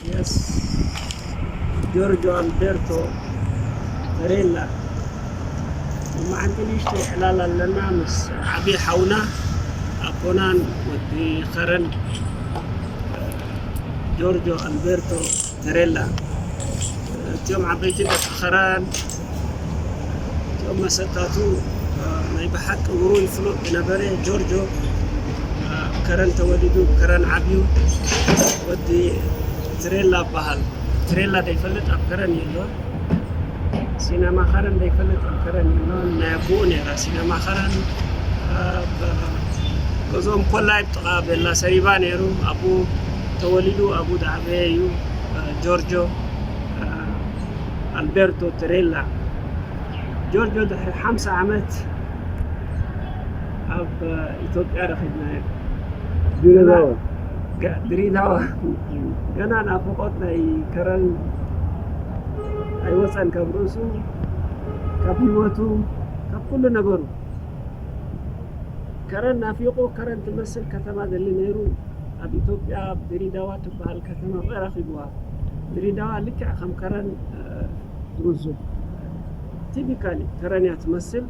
የስ፣ ጆርጆ ኣልቤርቶ ተሬላ። መዓንቲ ንእሽተይ ዕላል ኣለና ምስ ዓብዪ ሓውና ኣቦናን ወዲ ኸረን፣ ጆርጆ ኣልቤርቶ ተሬላ። እቲኦም ዓበይቲ ደቂ ኸረን፣ እቲኦም መሰታቱ፣ ናይ ብሓቂ ውሩይ ፍሉጥ ዝነበረ ጆርጆ፣ ኣብ ከረን ተወሊዱ፣ ከረን ዓብዩ፣ ወዲ ትሬላ በሃል። ትሬላ ዘይፈልጥ ኣብ ከረን የሎ። ሲነማ ከረን ዘይፈልጥ ኣብ ከረን የሎ። ናይ ኣቦኡ ነይራ ሲነማ ከረን። ኣብ ገዝኦም ኮላይ ኣብ ጥቓ ቤላ ሰሪባ ነይሩ። ኣብኡ ተወሊዱ፣ ኣብኡ ዝዓበየ እዩ። ጆርጆ ኣልቤርቶ ትሬላ። ጆርጆ ድሕሪ ሓምሳ ዓመት ኣብ ኢትዮጵያ ረኺብናዮ። ድሬዳዋ። ገ-፣ ድሬዳዋ። ገና ናፍቖት ናይ ከረን ኣይወፀን ካብ ርእሱ፣ ካብ ህይወቱ፣ ካብ ኩሉ ነገሩ። ከረን ናፊቑ፣ ከረን ትመስል ከተማ ዘሊ ነይሩ። ኣብ ኢትዮጵያ፣ ኣብ ድሬዳዋ ትበሃል ከተማ ረኺብዋ። ድሬዳዋ ልክዕ ከም ከረን፣ እ፣ ትመስል። ቲፒካሊ ከረን እያ ትመስል።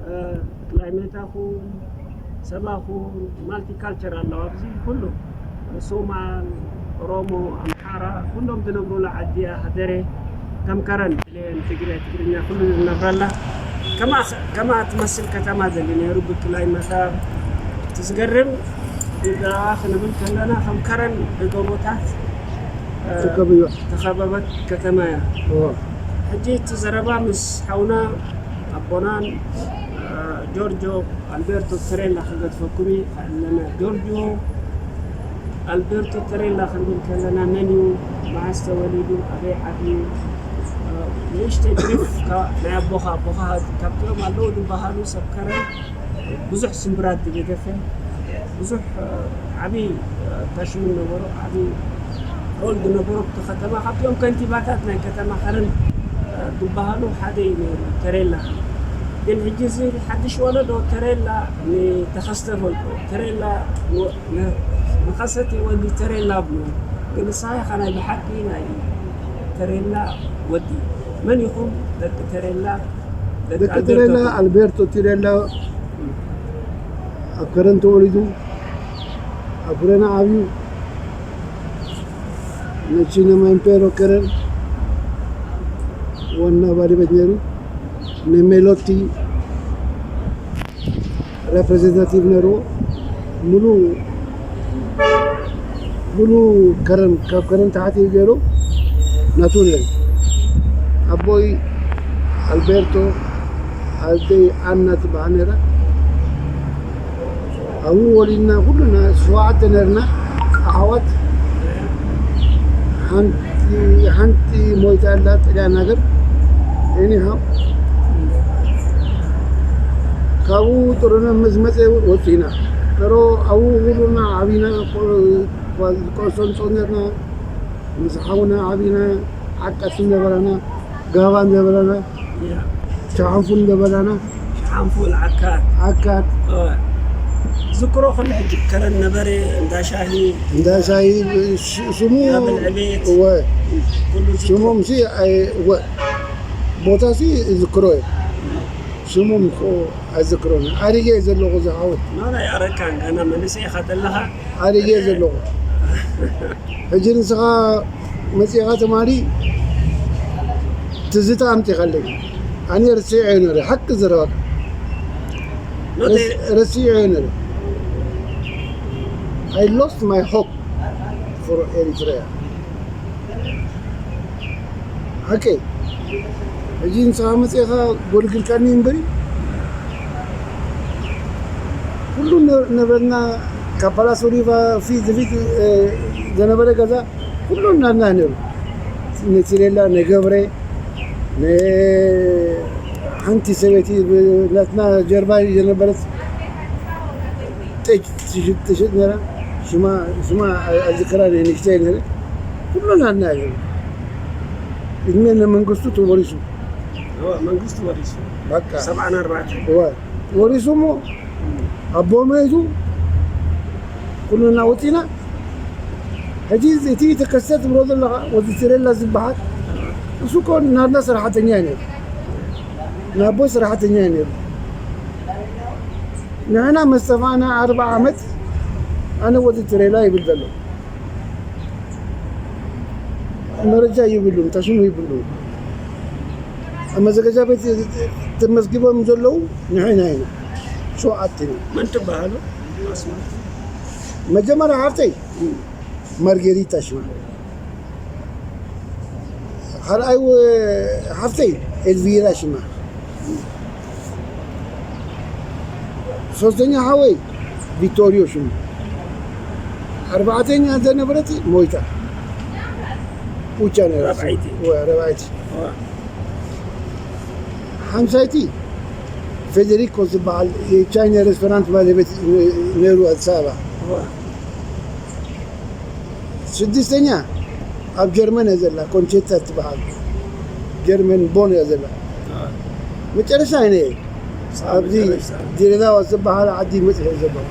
እ፣ ክላይሜታ ኹን፣ ሰባ ኹን፣ ማልቲካልቸር ኣለዋ ኣብዚ ኩሉ። ሶማል፣ ኦሮሞ፣ ኣምሓራ፣ ኩሎም ዝነብሩላ ዓዲ እያ። ሃደሬ፣ ከም ከረን፣ ብሌን፣ ትግረ፣ ትግርኛ፣ ኩሉ ዝነብረላ። ከማ-፣ ከማ ትመስል ከተማ ዘሊ ነይሩ ብክላይመታ። እቲ ዝገርም፣ ኢዛ ክንብል ከለና፣ ከም ከረን ብጎቦታት፣ እ፣ ተኸቢባ። ተኸበበት ከተማ እያ። እዋ። ሕጂ እቲ ዘረባ ምስ ሓውና ኣቦናን፣ እ፣ ጆርጆ ኣልቤርቶ ተሬላ ክገድፈኩም እየ። ኣለና ጆርጆ ኣልቤርቶ ተሬላ ክንብል ከለና መን እዩ? መዓስ ተወሊዱ? ኣበይ ዓብዩ? እ፣ ንእሽተይ ብሪፍ ካ-፣ ናይ ኣቦኻ፣ ኣቦኻ ካብቲኦም ኣለዉ ዝበሃሉ ሰብ ከረን ብዙሕ ስምብራት ዝገደፈ፣ ብዙሕ፣ እ፣ ዓብዪ፣ እ፣ ኣታሽመንት ነበሮ፣ ዓብዪ ሮል ዝነበሮ እቲ ከተማ፣ ካብቶም ከንቲባታት ናይ ከተማ ከረን፣ እ፣ ዝበሃሉ ሓደ እዩ ነይሩ፣ ተሬላ። ግን ሕጂ እዚ ሓድሽ ወለዶ ተሬላ ንተኸስተ ፈልጦ፣ ተሬላ ን-፣ ን-፣ ንኸሰቲ ወዲ ተሬላ ብሎ። ግን ንስኻ ኢኻ ናይ ብሓቂ ናይ ተሬላ ወዲ። መን ኢኹም ደቂ ተሬላ? ደቂ ደቂ ኣልቤርቶ ተሬላ፣ ቱ። ኣልቤርቶ ቲሬላ ኣብ ከረን ተወሊዱ፣ ኣብ ከረን ዓብዩ። ናይ ሲነማ ኢምፔሮ ከረን ዋና ባለቤት ነይሩ። ናይ ሜሎቲ ሬፕሬዘንታቲቭ ነይርዎ። ሙሉ፣ ሙሉ ከረን፣ ካብ ከረን ታሕቲ ገይሩ ናቱ ነይሩ። ኣቦይ ኣልቤርቶ፣ ኣደይ ኣና ትበሃል ነይራ። ኣብኡ ወሊድና ኩልና ሸውዓተ ነርና ኣሕዋት። ሓንቲ፣ ሓንቲ ሞይታ ኣላ ጥልያን ሃገር። ኤኒሃው፣ ካብኡ ጥሩነ ምስ መጸ ወጺና። ጥሩ ኣብኡ ኩልና ዓቢና፣ ቆ-፣ ቆ-፣ ቆሶንጾ ነርና፣ ምስ ሓውና ዓቢና፣ ዓቀት ነበረና፣ ጋባ ነበረና። ያ። ሸሓንፉ ነበረና። ሸሓንፉ፣ ዓካት። ዓካት። እ። ዝክሮ ኩሉ ሕጂ ከረን ነበረ፣ እንዳ ሻሂ። እንዳ ሻሂ፣ ሽ-፣ ስሙ፣ እንዳ ብልዒ ቤት። እወ። ኩሉ ዝክሮ። ስሞም ሲ፣ ኣይ፣ እወ። ቦታ ሲ ዝክሮ እየ። ስሞም እኮ ኣይዝክሮን። ኣሪገ እየ ዘለኹ ዝሓወይ። ናና ይኣረካን፣ ገና መንእሰይ ኢኻ ዘለኻ። ኣሪገ እየ ዘለኹ። ሕጂ ንስኻ መጺኻ ትማሊ ትዝታ ኣምጺኻለይ። ኣነ ረሲዐዮ ነይረ፣ ሓቂ ዝረባካ። ናተይ ረስ-፣ ረሲዐዮ ነይረ። I lost my hope for Eritrea። ሓቂ። ሕጂ ንስኻ መጺእኻ ጎልግልካኒ እምበሪ፣ ኩሉ ነ-፣ ነበርና ካብ ፓላስ ኦሊቫ ፊት ንፊት፣ እ፣ ዝነበረ ገዛ ኩሉ ናትና ነይሩ። ነቲሌላ፣ ነገብረ፣ ነ-፣ ሓንቲ ሰበይቲ ብ-፣ ናትና ጀርባ ዝነበረት ጠጅ ትሽጥ፣ ትሽጥ ነይራ። ሽማ፣ ሽማ ኣዝክራ፣ ንእሽተይ ነይረ። ኩሉ ናትና እዩ። እድሜ ንመንግስቱ ተወሪሱ። እወ፣ መንግስቱ ወሪሱ። በቃ። ሰብዓን ኣርባዕተን። እወ፣ ወሪሱ እሞ ኣቦ መይቱ ኩልና ወፂና። ሕጂ እቲ ተከስተ ትብሎ ዘለኻ ወዲ ትሬላ ዝበሃል እሱ እኮ ናትና ሰራሕተኛ እዩ ነይሩ። ናቦ ሰራሕተኛ እዩ ነይሩ። ንሕና መስተፋና ኣርባ ዓመት ኣነ ወዲ ትሬላ ይብል ዘሎ መረጃ ይብሉን ተሽሙ ይብሉን። ኣብ መዘገጃ ቤት ተመዝጊቦም ዘለዉ ንሕና ኢና። ሸውዓተ ኢና። መን ትበሃሉ? መጀመርያ ሓፍተይ ማርጌሪታ ሽማ፣ ካልኣይ ሓፍተይ ኤልቪራ ሽማ፣ ሶስተኛ ሓወይ ቪቶሪዮ ሽሙ፣ ኣርባዕተኛ ዘነበረት ሞይታ ውቻ ነራ። ረብዓይቲ። ወ-፣ ረብዓይቲ። ዋ። ሓምሳይቲ ፌዴሪኮ ዝበሃል የቻይና ሬስቶራንት ባለቤት ነይሩ ኣዲስ ኣበባ። ዋ። ስድስተኛ ኣብ ጀርመን እያ ዘላ፣ ኮንቼታ ትበሃል ጀርመን ቦን እያ ዘላ። ዋ። መጨረሻ እኔ ኣብዚ መጨረሻ። ዲሬዳዋ ዝበሃል ዓዲ መፅእ እየ ዘለኹ።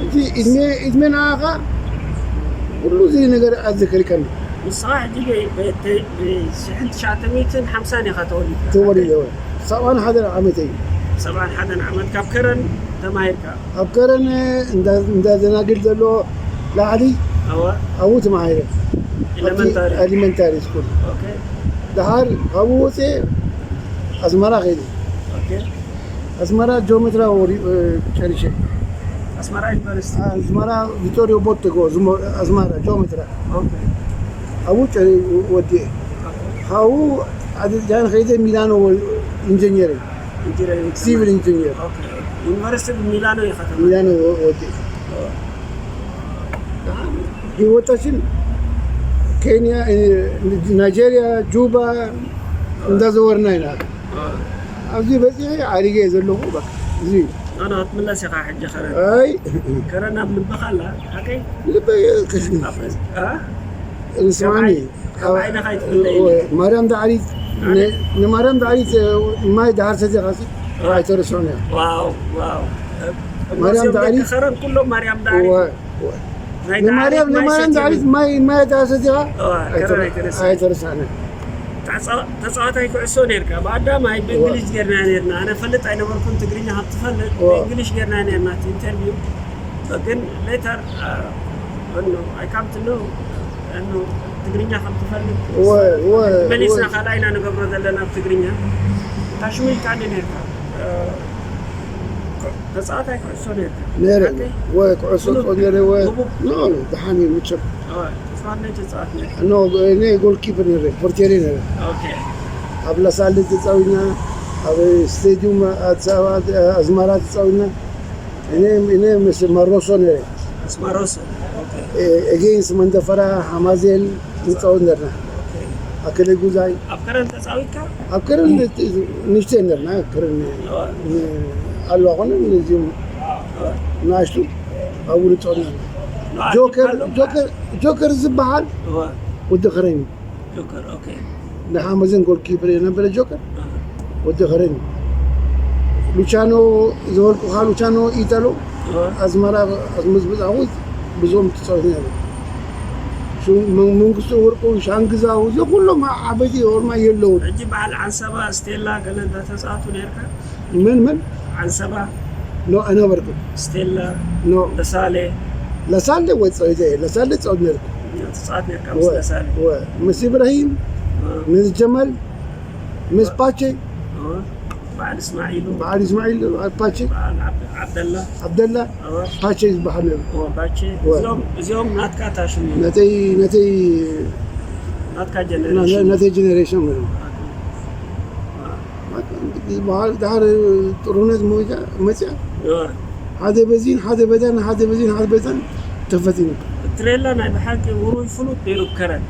እቲ እድሜ እድሜ ንዓኻ ኩሉ እዚ ነገር ኣዘከሪካኒ። ንስኻ ሕጂ ብ-፣ ብ-፣ ብ-፣ ሽሕን ትሽዓተ ሚእትን ሓምሳን ኢኻ ተወሊድካ። ተወሊደ፣ እወ። ሰብዓን ሓደን ዓመተይ። ሰብዓን ሓደን ዓመት ካብ ከረን ተማሂርካ? ኣብ ከረን እንዳ፣ እንዳ ደናግል ዘሎ ላዕሊ እወ። ኣብኡ ተማሂረ። ኤለመንታሪ። ኣብቲ ኤለመንታሪ ስኩል። ኦኬ። ደሓር ካብኡ ወፅየ ኣስመራ ከይደ። ኦኬ። ኣስመራ ጂኦሜትራ ወሪ-፣ እ፣ ጨሪሸ። ኣስመራ ዩኒቨርሲቲ? ኣስመራ ቪቶሪዮ ቦቴጎ፣ ዝሞ-፣ ኣስመራ ጂኦሜትራ። ኦኬ። ኣብኡ ጨሪ-፣ ወዲኤ። ኦኬ። ካብኡ ኣደልጃን ከይደ ሚላኖ ወ-፣ ኢንጂነሪንግ። ኢንጂነሪንግ ሲቪል ተማሂርካ? ኢንጂነር። ኦኬ። ዩኒቨርሲቲ ሚላኖ ኢኻ ተማሂርካ? ሚላኖ ወ-፣ ወዲኤ። ኦ። ህይወታችን ኬንያ፣ እ፣ ናይጄሪያ፣ ጁባ እንዳዘወርና ኢና። ኦ። ኣብዚ በፂሐ ዓሪገ ዘለኹ፣ በቃ፣ እዚ እዩ። ኣነ ክትምለስ ኢኻ ሕጂ ከረን። ኣይ። ከረን ኣብ ልብኻ ኣላ፣ ሓቀይ? ልበይ፣ እ? ንስማኒ። ካብ ዓይንኻ ኣይትፍለይ። ወ-፣ ማርያም ዳዕሪት፣ ኣነ ን-፣ ንማርያም ዳዕሪት፣ እ፣ ማይ ደሃር ሰቲኻሲ፣ እ። ኣይተረስዑን እያ። ዋው፣ ዋው። ማርያም እዚኦም ዳዕሪት። ደቂ ከረን ኩሎም ማርያም ዳዕሪት። ወ-፣ ወ-፣ ናይ ንማርያም፣ ዳዕሪት ማይ ንማርያም ሰትዩ። ዳዕሪት ማይ፣ ማይ ደሃር ሰቲኻ፣ ዋ፣ ከረን ኣይተረስ-፣ ኣይተረስ-፣ ኣይተረስዕን። ተጻ-፣ ተጻዋታይ ኩዕሶ ነርካ። ብኣዳማይ ብእንግሊሽ ዋ። ጌርና ነርና። ኣነ ፈልጥ ኣይነበርኩን ትግርኛ ከም ትፈልጥ፣ ዋ። ብእንግሊሽ ጌርና ነርና እቲ ኢንተርቪው። ግን ሌተር፣ አ፣ ኖ፣ ኣይ ካንት ኖ፣ ኖ፣ ትግርኛ ከም ትፈልጥ ዋ፣ ዋ፣ መሊስና ዋ። ካልኣይና ንገብሮ ዘለና ኣብ ትግርኛ። ታሽሙ ኢልካኒ ነርካ። አ፣ ተጻዋታይ ኩዕሶ ነርካ። ነይረ። ሓቀይ? ወ-፣ ኩዕሶ ፍሉጥ። ጾ ነይረ፣ ወ-፣ ህቡብ። ኖ፣ ኖ፣ ደሓን እዩ፣ ምቸም። ኦ፣ ተጻዋት ነይ ተጻዋት ነይ። ኖ፣ እኔ ጎልኪፐር ነይረ፣ ፖርቴሪ ነይረ። ኦኬ። ኣብ ላሳለ ተጻዊና፣ ኣብ ስቴዲዩም ኣዲስ ኣበባ፣ ኣዝማራ ተጻዊና። እኔ፣ እኔ ምስ ማሮሶ ነይረ። ምስ ማሮሶ፣ ኦኬ። ኤ-፣ ኤጌንስ መንደፈራ፣ ሓማዜን ንጻወት ነርና። ኦኬ። ኣከለ ጉዛይ። ኣብ ከረን ተጻዊትካ? ኣብ ከረን ንእሽተይ ነርና፣ ከረን ን-፣ ኣልዋ ኮነ፣ ነዚኦም ንኣሽቱ ኣብኡ ንጻወት ነርና። ኖ፣ ጆከር፣ ኣርኪብ ኣሎ። ጆከር፣ ጆከር ዝበሃል እወ። ወዲ ከረን እዩ። ጆከር፣ ኦኬ። ንሓመዘን ጎልኪፐር የነበረ ጆከር፣ እ። ወዲ ከረን እዩ። ሉቻኖ ዝበልኩኻ፣ ሉቻኖ ኢታሎ፣ እወ። ኣዝመራ፣ ኣዝመዝ ብዛዕቦ ብዙም ትጻወት ነይሩ። ሹ-፣ መ-፣ መንግስቱ ወርቁ፣ ሻንግዛው፣ እዚ ኩሎም ዓበይቲ ኦሮማ የለውን። ሕጂ በዓል ዓንሰባ፣ ስቴላ፣ ገለ እንዳተጻወቱ ነርካ? መን፣ መን? ዓንሰባ። ኖ፣ ኣይነበርኩን። ስቴላ፣ ኖ። ለሳሌ። ለሳሌ ወይ ጸ-፣ ለሳሌ ጸወት ነርኩ። ትጻወት ነርካ ወ-፣ ምስ ለሳሌ? ወ-፣ ምስ ኢብራሂም፣ እ። ምስ ጀማል፣ ምስ ፓቼ። እ። በዓል እስማዒሉ። በዓል እስማዒል፣ ፓቼ። በዓል ዓብ-፣ ዓብደላ። ዓብደላ፣ እ። ፓቼ ዝበሃል ነይሩ። እ፣ ፓቼ። ወ-። እዚኦም፣ እዚኦም ናትካ ታሽሙ። ነተይ፣ ነተይ ናትካ ጀነሬሽን። ነ-፣ ነተይ ጀነሬሽን ነይሩ። እ። በዓል ድሓር ጥሩነት ሞይታ መፅያ። እ። ሓደ በዚን፣ ሓደ በዳን፣ ሓደ በዚን፣ ሓደ በዳን ተፈቲኑ። ትሬላ ናይ ብሓቂ ውሩይ ፍሉጥ ነይሩ ከረን።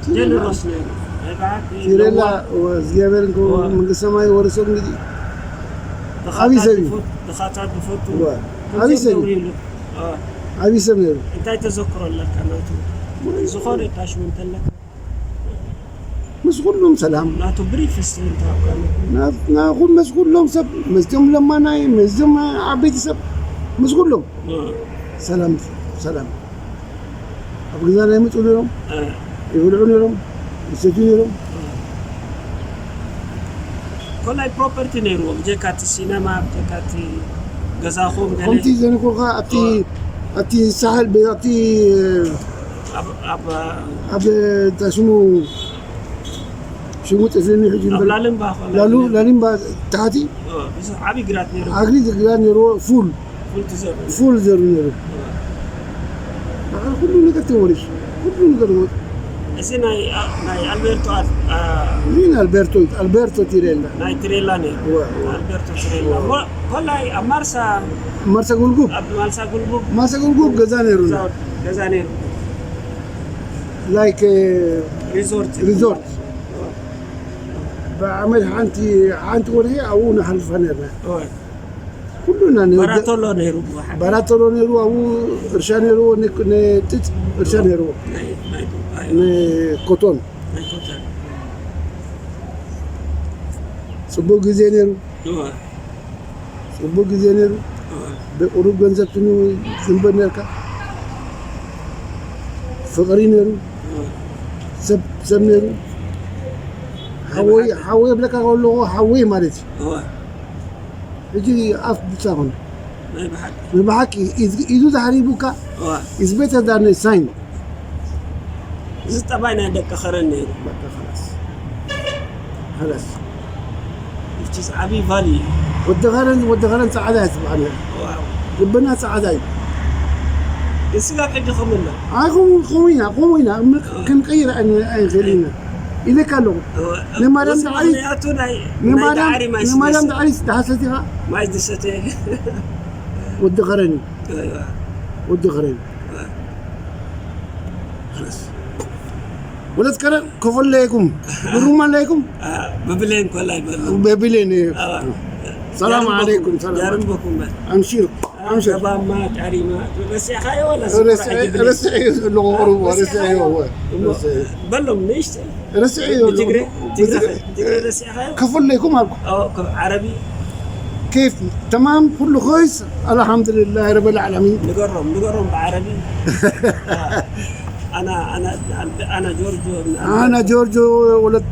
ትሬላ። ጀነሮስ ነይሩ። ናይ ብሓቂ ቲሬላ ለዋህ። ወ-፣ እግዚኣብሔር እንኮ ወ-፣ መንግስተ ሰማይ ወርሶ እንግዲህ። ድኻታት ዓብዪ ሰብ እዩ። ዝፈት-፣ ድኻታት ዝፈቱ። ወ-፣ ከምዚኦም ዓብዪ ሰብ እዩ። ነውሪ የብሉ። እ። ዓብዪ ሰብ ነይሩ። እንታይ ተዘክሮ ኣለካ ናቱ? ዝኾነ ዳሽሙ እንተለካ? ምስ ኩሎም ሰላም። ናቱ ብሪፍ እስቲ እንተሃብካኒ። ና-፣ ናኹ-፣ ምስ ኩሎም ሰብ፣ ምስቶም ለማናይ፣ ምስቶም ዓበይቲ ሰብ፣ ምስ ኩሎም ሰላም ሰላም። ኣብ ገዛና ይመፁ ነይሮም፣ ይበልዑ ነይሮም፣ ይሰትዩ ነይሮም። ኮላይ ፕሮፐርቲ ነይርዎ፣ ብጀካ እቲ ሲነማ፣ ብጀካ እቲ ገዛኹም ገለ። ከምቲ ዘነኮኻ ኣብቲ ኣብቲ ሳሕል ኣብቲ ኣብ እንታይ ሽሙ ሽሙ ጠፊኡኒ ሕጂ። ላሊምባ ላሊምባ ታሕቲ ብዙሕ ዓብዪ ግራት ነይሩ። ዓብዪ ግራት ነይርዎ። ፉል ፉል ትዘሩ ፉል ዘሩ ነይሩ። በዓል ኩሉ ነገር ተወሪሱ፣ ኩሉ ነገር ወ- እዚ ናይ ናይ ኣልቤርቶ ኣል- አ- ምን ኣልቤርቶ ኣልቤርቶ ቲሬላ ናይ ትሬላ ነይሩ። ወ- ኣልቤርቶ ትሬላ ሞ- ኮላይ ኣብ ማርሳ ማርሳ ጉልጉብ ኣብ ማልሳ ጉልጉብ ማርሳ ጉልጉብ ገዛ ነይሩ። ገዛ ነይሩ። ላይክ ሪዞርት ሪዞርት ብዓመት ሓንቲ ሓንቲ ወርሒ ኣብኡ ንሓልፋ ነርና። ኩሉና ባራቶሎ ነይሩ። ባራቶሎ ነይሩ። ኣብኡ እርሻ ነይርዎ። ንጥጥ እርሻ ነይርዎ። ኮቶን ፅቡቅ ግዜ ነይሩ። ፅቡቅ ግዜ ነይሩ። ብቁሩብ ገንዘብ ትንበር ነርካ። ፍቅሪ ነይሩ። ሰብ ሰብ ነይሩ። ሓወይ ሓወይ ብለካ ከለኹ ሓወይ ማለት እዩ። ሕጂ ኣፍ ብቻ ኾነ። ብሓቂ ኢዱ ዛሕሪቡካ። Is better than a sign። እዚ ጠባይ ናይ ደቂ ኸረን ነይሩ። ላስ ስ ዓብዪ ቫሊ። ወዲ ኸረን ወዲ ኸረን ፃዕዳ እያ ትበሃል። ልብና ፃዕዳ እዩ። ንስጋብ ሕጂ ከምሎ ኣይኹም ኹም ኢና ኹም ኢና ክንቀይር ኣይንኽእል ኢና ኢለካ ኣለኹ። ንማርያም ዳዓሪት ንማርያም ዳዓሪት ዝሓሰት ኢኻ። ማይ ዝሰተ ወዲ ኸረን እዩ። ወዲ ኸረን እዩ። ወለት ከረ ከፈለይኩም ብሩማ ለይኩም ብብሌን ኮላ ይበሉ። በብሌን እዩ። ሰላም ዓለይኩም ሰላም። ያርምበኩም በል። ኣምሺር ኣምሺር። ገባማ ቃሪማ ረሲዕኻዮ ወላ ስራ ረሲዕ- ሕጂ ብሌን? ረሲዕ እዩ ዘሎ ቁሩብ ረሲዕ እዩ። እሞ ረሲዕ እዩ። በሎም ንእሽተይ ረሲዕ እዩ ዘሎ ብትግረ ቁሩብ። ትግረ ትግረ ረሲዕኻዮ? ከፈለይኩም ኣልኩ ኦ፣ ከም ዓረቢ كيف تمام كله كويس الحمد لله رب العالمين. ንገሮም ንገሮም ብዓረቢ ኣና ኣና ኣና ጆርጆ أنا جورجو ولد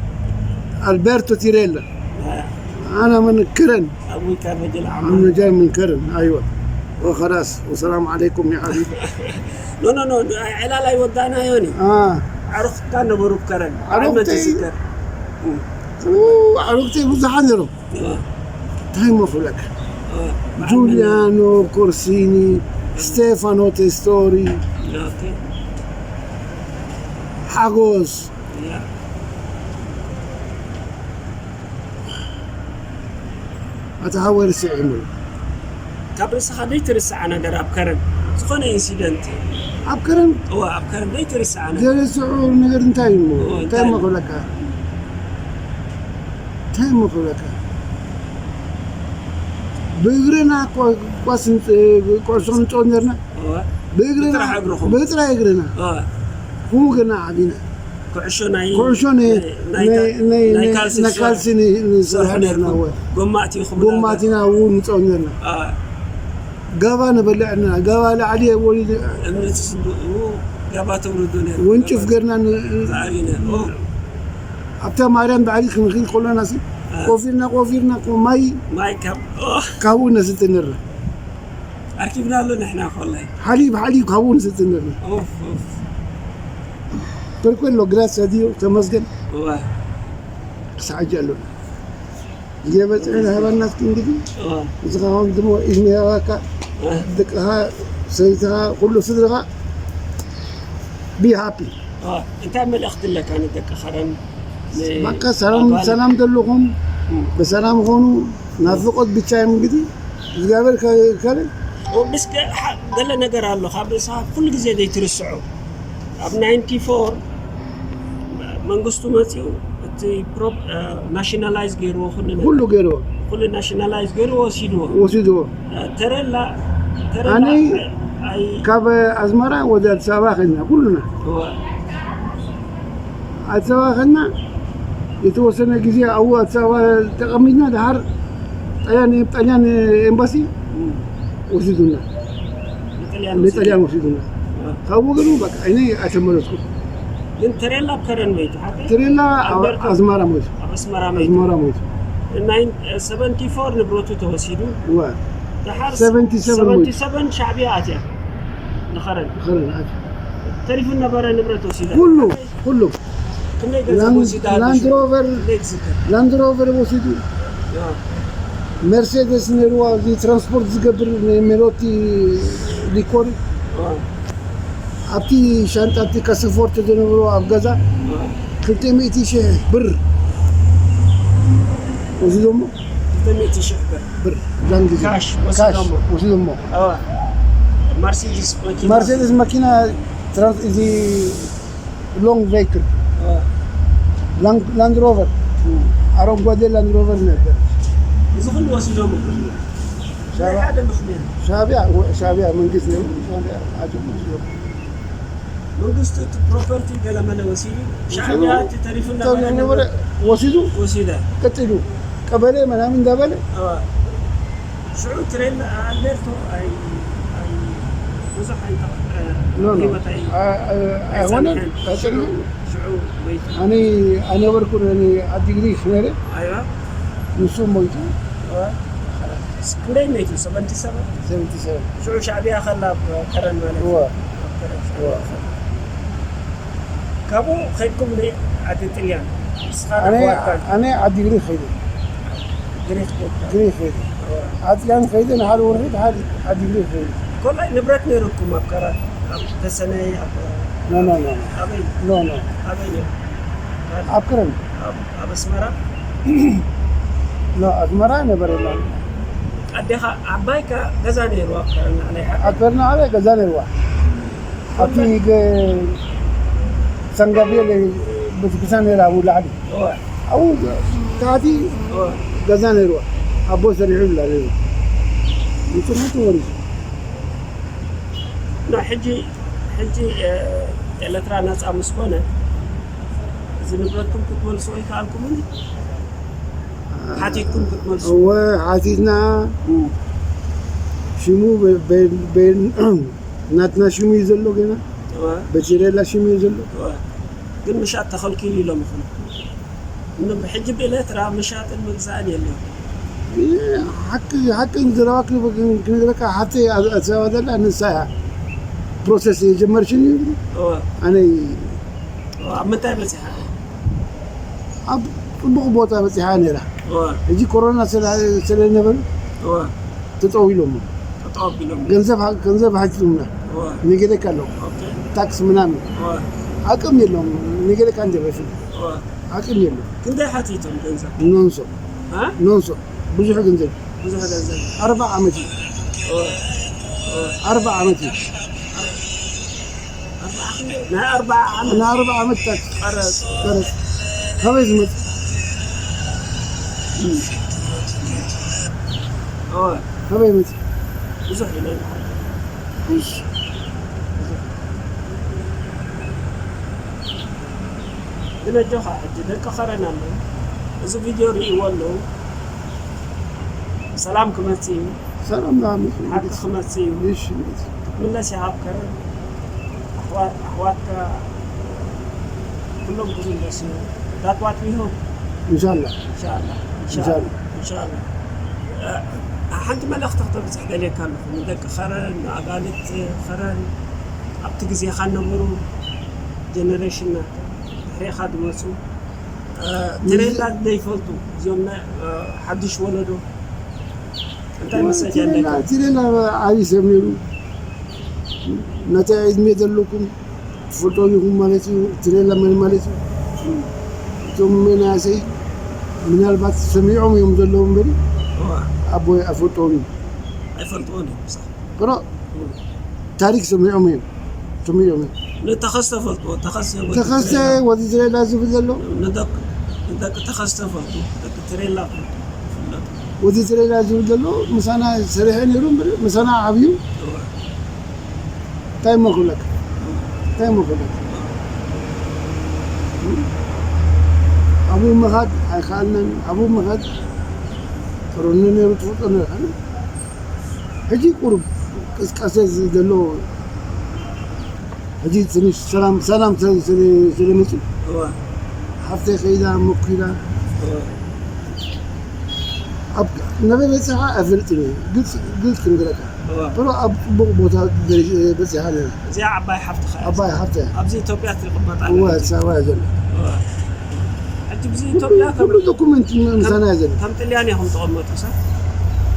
ألبرتو تيريلا. أنا من كرن. ኣቡይ ካብ መጀል ዓማ من جاي من كرن، أيوة. وخلاص، والسلام عليكم يا حبيبي. ኖ ኖ ኖ ዕላል ኣይወዳእናዮን እዩ። آه. ኣሮኽትካ ነበሩ ከረን ዓመት ኣሮኽተይ- ይዝከር ኣሮኽተይ ብዙሓት ነይሮም። እንታይ እሞ ክብለካ? ጁልያኖ ኮርሲኒ፣ ስቴፋኖ ቴስቶሪ፣ ሓጎስ። ኣታ ሃወ ርስዕ ይምሉ። ካብ ርእስኻ ዘይትርስዓ ነገር ኣብ ከረን ዝኾነ ኢንሲደንት ኣብ ከረን እዋ ኣብ ከረን ዘይትርስዓ ነገር ዘይርስዑ ነገር እንታይ እዩ እሞ? እንታይ እሞ ክብለካ? እንታይ እሞ ክብለካ? ብእግርና ኳስ ኩዕሶ ንፃወት ነርና። ብእግርና ብጥራይ እግርና። ከምኡ ገና ዓቢና። ኩዕሾ ናይ ኩዕሾ ናይ ናይ ካልሲ ንሰርሕ ነርና። ጎማእቲ ጎማእቲና እውን ንፃወት ነርና። ጋባ ነበልዕ ኣለና። ጋባ ላዕሊ ወሪዱ እምኒ ትስንድኡ ጋባ ተውርዱ ነይሩ። ወንጭፍ ገርና ን- ዝኣሪነ። ኦ፣ ኣብታ ማርያም ባዕሪ ክንኺድ ከሎና ሲ ቆፊርና ቆፊርና ቆ- ማይ ማይ ካብ ኦ፣ ካብኡ ነስተ ነርና። ኣርኪብና ኣሎ ንሕና ኮላይ። ሓሊብ ሓሊብ ካብኡ ነስተ ነርና። ኦፍ ኦፍ። ፐርኮሎ ግራስ ኣድዮ ተመስገን እዋ። ክሳዕ ሕጂ ኣሎ። እየበፅሐ ዝሃበና እስኪ እንግዲህ እዋ። ንስኻ ኸም ድሞ ኢድሚ ሃባካ ደቅኻ ሰበይትኻ ኩሉ ስድርኻ ቢ ሃፒ። እዋ። እንታይ መልእኽቲ ኣለካ ንደቂ ኸረን? ን- በቃ ሰላም ኣባል- ሰላም ዘለኹም ብሰላም ኾኑ። ናፍቆት ብቻ እዮም እንግዲህ እግዚኣብሔር ከ- ከለ ኦ፣ ምስ ገ- ሓ- ገለ ነገር ኣሎ ካብ ርእስኻ ኩሉ ግዜ ዘይትርስዖ። ኣብ ናይንቲ ፎር መንግስቱ መፂኡ እቲ ፕሮ- እ፣ ናሽናላይዝ ገይርዎ ኩሉ ነገር። ኩሉ ገይርዎ። ኩሉ ናሽናላይዝ ገይርዎ ወሲድዎ። ወሲድዎ። እ፣ ተረላ ተረላ ኣነ ኣይ- ኣይ- ካብ ኣስመራ ወደ ኣዲስ ኣበባ ኸድና ኩሉና። እወ። ኣዲስ ኣበባ ኸድና የተወሰነ ጊዜ ኣብኡ ኣዲስ ኣበባ ተቐሚጥና። ደሓር ጣልያን ጣልያን ኤምባሲ እም። ወሲዱና ንጥልያን ንጥልያን ወሲዱና። ካብኡ ግን በቃ እኔ አልተመለስኩም። ግን ትሬላ ኣብ ከረን መይቱ ሓቂ ትሬላ ኣልበርቶ አዝማራ ሞይቱ ኣብ ኣስመራ መይቱ አዝማራ ሞይቱ። ናይ ሰቨንቲ ፎር ንብረቱ ተወሲዱ። እዋ ደሓር ሰቨንቲ ሰቨን ሞይቱ። ሰቨንቲ ሰቨን ሻዕብያ ኣትያ ንኸረን ኸረን ኣት ተሪፉ ነበረ ንብረት ወሲዳ። ኩሉ ኩሉ ክንደይ ገንዘብ ላንድ- ወሲዳ? ላንድ ሮቨር ክንደይ ትዝክር? ላንድ ሮቨር ወሲዱ። ያ። መርሴደስ ነይርዋ፣ እዚ ትራንስፖርት ዝገብር ናይ ሜሎቲ ዲኮሪ ያ። ኣብቲ ሻንጣ ኣብቲ ካስፎርት ዝነበሩ ኣብ ገዛ ክልተ ሚእቲ ሺሕ ብር ወሲዶሞ። ክልተ ሚእቲ ሺሕ ብር ብር ዛን ጊዜ ካሽ ካሽ ወሲዶሞ። ወሲዶሞ። ያ። ማርሴዲስ መኪና ማርሴደስ መኪና ትራንስ እዚ ሎንግ ቬይክል ያ። ላንድ ሮቨር፣ አረንጓዴ ላንድ ሮቨር ነበር። እዚ ኩሉ ወሲዶሞ። ናይ ሓደ ምኽንያት ሻዕብያ ሻዕብያ መንግስት ነይሩ። ሻዕብያ ኣጆም ወሲዶሞ። መንግስቲ እቲ ፕሮፐርቲ ገለመለ ወሲዱ። ሻዕብያ እቲ ተሪፉ ተሪፉ ነበረ ወሲዱ ወሲደ። ቀጢሉ ቀበሌ ምናምን እንዳበለ ሽዑ ትሬን ኣልቤርቶ ኣይ ኣይ ብዙሕ ኣይተ ኖ ኖ ህይወት ኣይ አ- አ- ኣይሆነን ኣይጸንሐን። ኣይጸንሐን። ሽዑ መይቱ። ኣነ ኣይነበርኩን። ኣነ ዓዲ ግሪክ ነይረ። ኣይዋ ንሱ ሞይቱ። ክንደይ መይቱ? ሰቨንቲ ሰቨን። ሰቨንቲ ሰቨን ሽዑ ሻዕብያ ከላ ኣብ ከረን ማለት እዩ። እወ ኣብ ከረን እወ ሻዕብያ ከላ። ካብኡ ከድኩም ዓዲ ጥልያን ንስኻ ኣነ ኣሕዋትካ ኣነ ዓዲ ግሪክ ከይደ ግሪክ ከድካ። ግሪክ ከይደ ዓጥያን ከይደ ንሓደ ወርሒ ድሓር ዓዲ ግሪክ ከይደ ኮላይ ንብረት ነይሩኩም ኣብ ከረን ኣብ ተሰነይ ኣብ ኖ ኖ ኖ ኣበይ ኖ ኖ ኣበይ ነይሩ? ኣብ ከረን ኣብ ኣብ ኣስመራ ኖ ኣስመራ ነበረ ላ ኣዴኻ ዓባይካ ገዛ ነይሩ ኣብ ከረን ናይ ሓቂ ኣብ ከረን ዓባይ ገዛ ነይርዋ ኣብቲ ገ- ሰንጋቤል ቤተክርስትያን ነይራ ኣብኡ ላዕሊ እወ ኣብኡ ታሕቲ እወ ገዛ ነይርዋ ኣቦ ሰሪሑ ይብላ ነይሩ ንፅሙት ወሪሱ ና ሕጂ ሕጂ ኤለትራ ነፃ ምስ ኮነ እዚ ንብረትኩም ክትመልሱ ኣይከኣልኩምን ሓቲትኩም ክትመልሱ እወ ሓቲትና ሽሙ በ- በ- በ- ናትና ሽሙ እዩ ዘሎ ገና እወ በቴሬላ ሽሙ እዩ ዘሎ እወ ግን ምሻጥ ተኸልኪሉ ኢሎም ይኹን ብሕጂ ብኤለትራ ምሻጥን ምግዛእን የለን ሓቂ ሓቂ ዝረባክ ክንግረካ ሓቲ ኣሰባደላ ንሳ እያ ፕሮሰስ የጀመርሽን እዩ እወ ኣነ እወ ኣብ ምንታይ በፂሓ ኣብ ፅቡቅ ቦታ በፂሓ ነይራ እወ እዚ ኮሮና ስለነበሩ እወ ተጠዊሎሞ ተጠዋቢሎም ገንዘብ ገንዘብ ሓቲቱምና እወ ንገደካ ኣለዉ ኦኬ ታክስ ምናምን እወ አቅም የለውም ንገደካ እንደበፊት እወ አቅም የለው ክንደይ ሓቲቶም ገንዘብ ኖንሶ እ? ኖንሶ ብዙሕ ገንዘብ ብዙሕ ገንዘብ ኣርባ ዓመት እዩ እወ እወ ኣርባ ዓመት እዩ ኣርባዓ ክንደይ? ናይ ኣርባዓ ዓመት ንኣርባ ዓመት ታክስ ቀረፅ ቀረፅ ካበይ ዝመፅእ እወ ካበይ መፅእ ብዙሕ ኢለ ግን ኣጆኻ ሕጂ ደቂ ኸረን ኣለዉ እዚ ቪድዮ ርእይዎ ኣለዉ ሰላም ክመፅእ እዩ ሰላም ዳመፅ ሓቂ ክመፅእ እዩ እሺ ክትምለስ ኢኻ ኣብ ከረን ኣሕዋ- ኣሕዋትካ ኩሎም ክምለሱ እዩ that's what we hope እንሻላ እንሻላ እንሻላ እንሻላ ሓንቲ መልእኽቲ ክተብፅሕ ደልየካ ኣለኹ ንደቂ ኸረን ንኣጋልት ኸረን ኣብቲ ግዜኻ ነበሩ ጀነሬሽንና ድሕሬኻ ዝመፁ ትሬላ ዘይፈልጡ እዚኦም ናይ ሓድሽ ወለዶ እንታይ መሰጃ ኣለካ ትሬላ ዓብዪ ሰብ ነይሩ ነቲ ዕድሜ ዘለኩም ትፈልጦም ኢኹም ማለት እዩ ትሬላ መን ማለት እዩ እቶም መናእሰይ ምናልባት ሰሚዖም እዮም ዘለዉ እምበሪ ኣቦይ ኣይፈልጦም እዩ ኣይፈልጥዎን እዮም ሮ ታሪክ ሰሚዖም እዮም ሰሚዖም እዮም ንተኸስተ ፈልጥዎ ተኸስተ ተኸስተ ወዲ ትሬላ ዝብል ዘሎ ንደቂ ንደቂ ተኸስተ ፈልጡ ደቂ ትሬላ ፈልጡ ይፍለጡ ወዲ ትሬላ ዝብል ዘሎ ምሳና ሰሪሐ ነይሩ እምበር ምሳና ዓብዩ እንታይ እሞ ክብለካ እንታይ እሞ ክብለካ ኣብኡ ምኻድ ኣይከኣልናን ኣብኡ ምኻድ ጥሩኒ ነይሩ ትፈልጦ ነርካ ሕጂ ቁሩብ ቅስቀሰ ዘሎ ሕጂ ትንሽ ሰላም ሰላም ስለመፁ ሓፍተይ ከይዳ መኩላ ነበይ በፅሓ ኣይፈልጥን እዩ። ግልፅ ግልፅ ክንገረካ ሮ ኣብ ፅቡቅ ቦታ በፂሓ ነራ። እዚኣ ዓባይ ሓፍትኻ እያ። ዓባይ ሓፍተይ እያ። ኣብዚ ኢትዮጵያ ትቕመጥ ኣላ እወ ሕጂ። ኣዲስ ኣበባ እያ ዘላ። እወ። ሕጂ ብዚ ኢትዮጵያ ከም ኩሉ ዶኩመንት ምሳና እያ ዘላ። ከም ጥልያን ኢኹም ትቕመጡ ሰብ?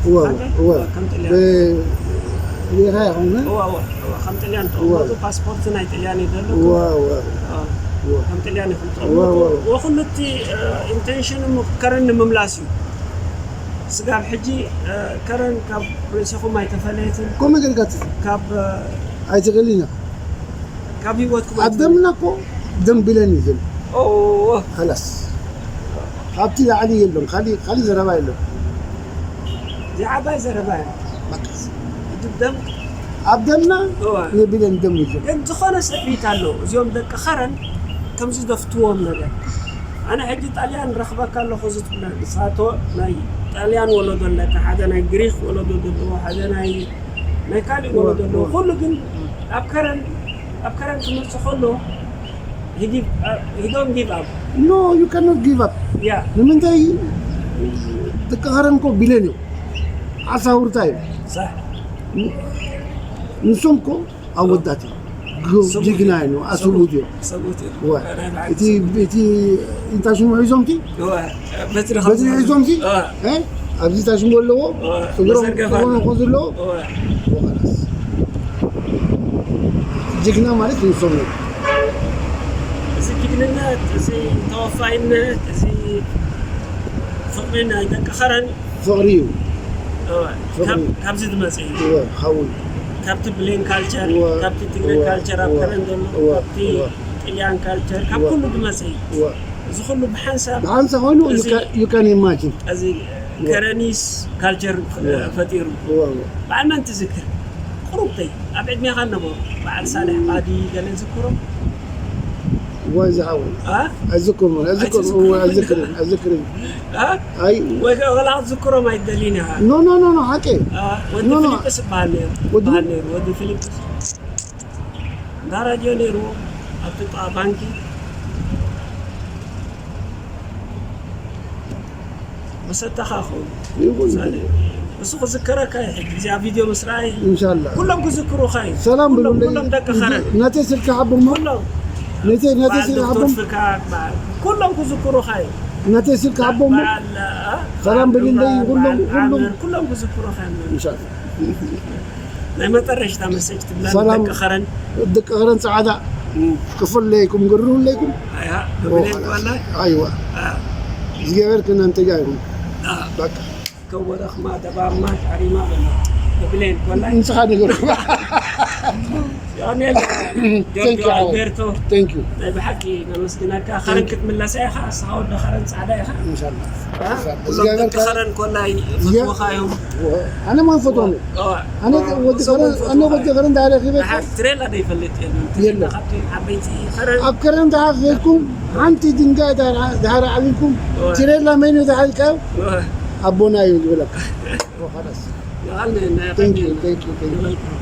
እወ፣ ኣንተ? እወ። ከም ጥልያን። ብ-፣ ሪኢኻ ኢኹም፣ እ? እወ፣ እወ፣ እወ። ከም ጥልያን እወ። ትቕመጡ፣ ፓስፖርት ናይ ጥልያን እዩ ዘለኩም። እወ፣ እወ። እወ። እወ። ከም ጥልያን ኢኹም እወ፣ ትቕመጡ። እወ። ወኹሉ እቲ፣ እ፣ ኢንቴንሽን እሞ ከረን ንምምላስ እዩ። ስጋብ ሕጂ፣ እ፣ ከረን ካብ ርእስኹም ኣይተፈለየትን። ኮመ ጌርካ ትጽ-፣ ካብ፣ እ፣ ኣይትኽእልን ኢኻ። ካብ ህይወትኩም ኣብ ኣይትኽእልን። ደምና እኮ ደም ብሌን እዩ ዘሎ። ኦ፣ ኦ፣ ኦ። ኸላስ። ካብቲ ላዕሊ የለን። ካሊእ፣ ካሊእ ዘረባ የለን። እዚ ዓባይ ዘረባ እዩ። በቃ። እቲ ደም ኣብ ደምና እወ። የብሌን ደም እዩ ዘሎ። ግን ዝኾነ ስዕቢት ኣሎ። እዚኦም ደቂ ኸረን ከምዚ ዘፍትዎም ነገር። ኣነ ሕጂ ጣልያን ረኽበካ ኣለኹ ዝትብለ ንሳቶ ናይ ጣልያን ወለዶ ኣለካ፣ ሓደ ናይ ግሪክ ወለዶ ዘለዎ፣ ሓደ ናይ፣ ናይ ካልእ እወ፣ ወለዶ ኣለዎ። እወ። ኩሉ ግን ኣብ ከረን፣ ኣብ ከረን ክመጽእ ከሎ፣ he give፣ uh, he don't give up። No, you cannot give up። ያ። ንምንታይ? ደቂ ከረን እኮ ቢልዮን እዩ። ዓሳ ውርታ እዩ። ሳሕ። ንሶም እኮ ኣወዳት እዩ። ግ-፣ ሰብኡት ጅግና እዩ። እዩ። ኣስቡት እዩ። ሰብኡት እዩ። እወ። ናይ በዓል እቲ፣ ሰብኡት። እቲ እንታይ ሽሙ ሒዞም እቲ? እወ። በትሪ በትሪ ከም ሒዞም እቲ? እወ። እ? ኣብዚ እንታይ ሽሙ ኣለዎ? እወ። እግሮም መዘርገፋ እግሮም ኣለዎ። እኮ ዘለዎ? እወ። ወኸላስ። ጅግና ማለት ንሶም እዮም። እዚ ጅግንነት፣ እዚ ተወፋይነት፣ እዚ ፍቕሪ ናይ ደቂ ኸረን ፍቕሪ እዩ። እወ፣ ፍቕሪ ካብ፣ እዩ። ካብዚ ዝመጽእ እዩ። እወ፣ ካብኡ እዩ። ካብቲ ብሌን ካልቸር፣ እወ፣ ካብቲ ትግረ እወ፣ ካልቸር ኣብ እወ፣ ከረን ዘሎ፣ እወ፣ ካብቲ እወ። ጥልያን ካልቸር፣ ካብ እወ። ኩሉ ዝመጽእ እዩ። እወ። እዚ ኩሉ ብሓንሳብ ብሓንሳብ ኮይኑ you እዚ፣ can፣ you can imagine። እዚ እወ። ከረኒስ ካልቸር እወ። ፈጢሩ። እወ፣ እወ። በዓል መን ትዝክር? ቁሩብተይ ኣብ ዕድሜኻ ነበሩ። በዓል ሳልሕ ቃዲ ገለ ዝክሮም? እወ፣ ዝሓወይ። አ? ኣይዝክሮም፣ ኣይዝክሮም፣ ኣይትዝክሮም? እወ፣ ኣይዝክርን፣ ኣይዝክርን። አ? ኣይ። ወይ ከ-፣ ወላ ክትዝክሮም ኣይትደልይን ኢኻ። ኖ፣ ኖ፣ ኖ፣ ኖ፣ ሓቂ። አ፣ ወዲ ኖ፣ ኖ። ፊሊፕስ ይበሃል ነይሩ። ወዲ? ይበሃል ነይሩ፣ ወዲ ፊሊፕስ። እንዳ ራድዮ ነይርዎ፣ ኣብቲ ጥቓ ባንኪ። መሰታኻ ኸውን። ይኹን። ምሳሌ፣ እሱ ክዝከረካ እዩ። ሕጂ እዚኣ ቪድዮ ምስ ረኣየ፣ ኢንሻላህ። ኩሎም ክዝክሩኻ እዩ። ሰላም ኩሎም፣ ብሉለይ። ኩሎም ደቂ ኸረን። ናተይ ስልኪ ሓቦሞ። ኩሎም። ናተይ፣ ናተይ በዓል ስልኪ ዶክተር ሓቦሞ። ፍካት፣ በዓል፣ ኩሎም ክዝክሩኻ እዩ። ናተይ ስልኪ ሓቦሞ። በዓል፣ አ? ሰላም በዓል ብሉለይ። ዑመር፣ ኩሎም፣ በዓል ኩሎም። ዓምር፣ ኩሎም ክዝክሩኻ እዮም። ኢንሻላህ። ናይ መጠረሽታ መሰጅ ትብላ ሰላም። ደቂ ኸረን። ደቂ ኸረን ጻዕዳ። እም። ክፍለይኩም ግርሁለይኩም። ኣይሃ፣ ኦ፣ ብሌን ኸላስ። ዋላ? ኣይዋ። አ። እግዚኣብሔር ከእናንተ ጋር ይሁን። አ። በቃ። ከወረኽማ፣ ደባማ፣ ጣሪማ በላ። ብሌን ዋላ? ንስኻ ንገር። ዮኔል፣ ጆርጆ፣ Thank you፣ ሓወይ። ኣልቤርቶ። Thank you። ናይ ብሓቂ ነመስግነካ። ኸረን Thank you። ክትምለሳ ኢኻ፣ ንስኻ ወዲ ኸረን ጻዕዳ ኢኻ። ኢንሻላህ። አ? ኢንሻላህ። ኩሎም እግዚኣብሔር ደቂ ከ-፣ ኸረን ኮላይ እየ። ፈትወኻ እዮም። ኣነ ማን ፈትዎም? እዋ። ኣነ ወዲ እዞም ኸረን፣ ፈትወኻ ኣነ ወዲ እዮም። ኸረን ዳሕረ ኺበ-፣ ደሓር ትሬላ ዘይፈልጥ የለን። የለን። ትሬላ ካብቶም ዓበይቲ ኸረን ኣብ ከረን ደሓር ኺበኩም፣ ሓንቲ ድንጋይ ዳሕር፣ ዳሕር ዓብልኩም፣ እዋ። ትሬላ መን እዩ ደሓር ኢልካዮ? እዋ። ኣቦና እዩ ዝብለካ። ኸላስ። ይቐል፣ ናይ Thank you፣ ቀደም። Thank you፣ Thank you። ይቐል።